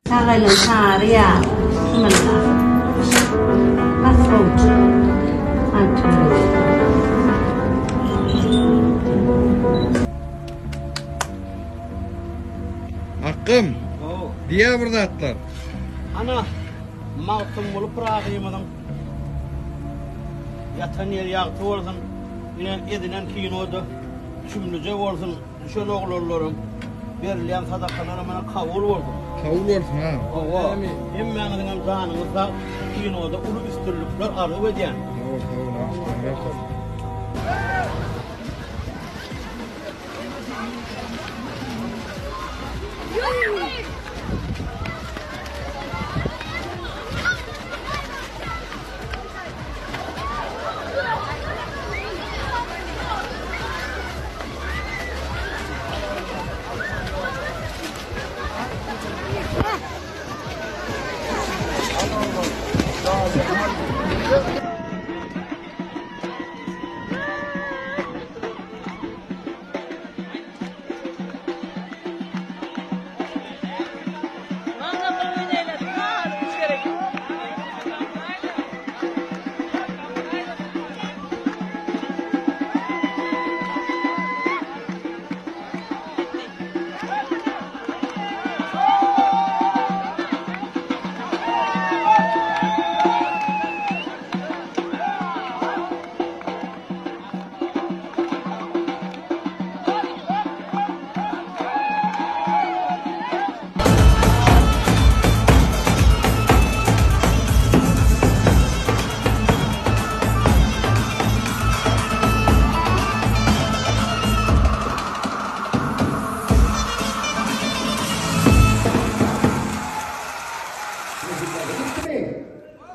Sag elin sary ýag. Bismillah. Has gowja. Akgym. Diýä bir zatlar. Ana, Magtymguly Pyragymyzyň ýatan ýeri ýagty bolsun, ine edinen kino-da çümlüje bolsun. Düşen oglanlaram berilýän sadakalaram mana kabul bolsun. Kabul bolsun ha. Hawa. Hemmäňiziňem janyňyz sag, kinoda uly üstünlikler arzuw edýän. Sag bol, sag bol ha.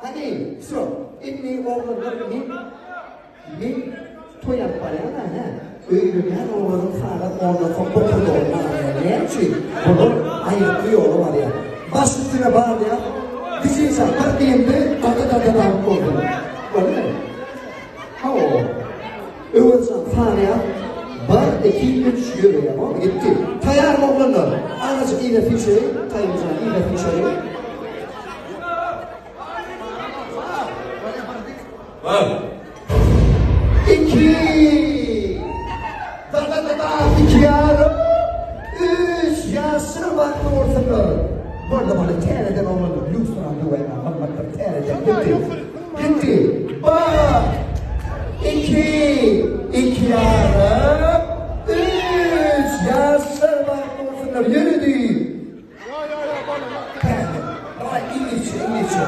Hany, wsýo. Indi oglanlar men Men toý alyp barýan-a, hä? Öýlenýän oglanyň sagat ondan soň bokurdagyny barlaýar. Näme üçin? Bular aýgytly ýola barýar. Baş üstüne barlaýar. Dişinçä bir diýende dada-dada dagyp bolsun. Boldumy? Hawa. Öwezjan sanaýar. Bir, iki, üç, ýöreýär. Boldy, gitdi. Taýýarmy oglanlar? Azajyk yza süýşeli. Taýynjan, yza süýşeli. Bar. Iki. Da da da da iki ýarym. Üç ýaşyl wagtly bolsunlar. Boldy boldy täzeden oglanlar lýustrany döwäýmän gymmatdyr täzeden gitdi. Gitdi. Bir. Iki. Iki ýarym. Üç ýaşyl wagtly bolsunlar ýöredi. Täze. Daway iňlisçe iňlisçe.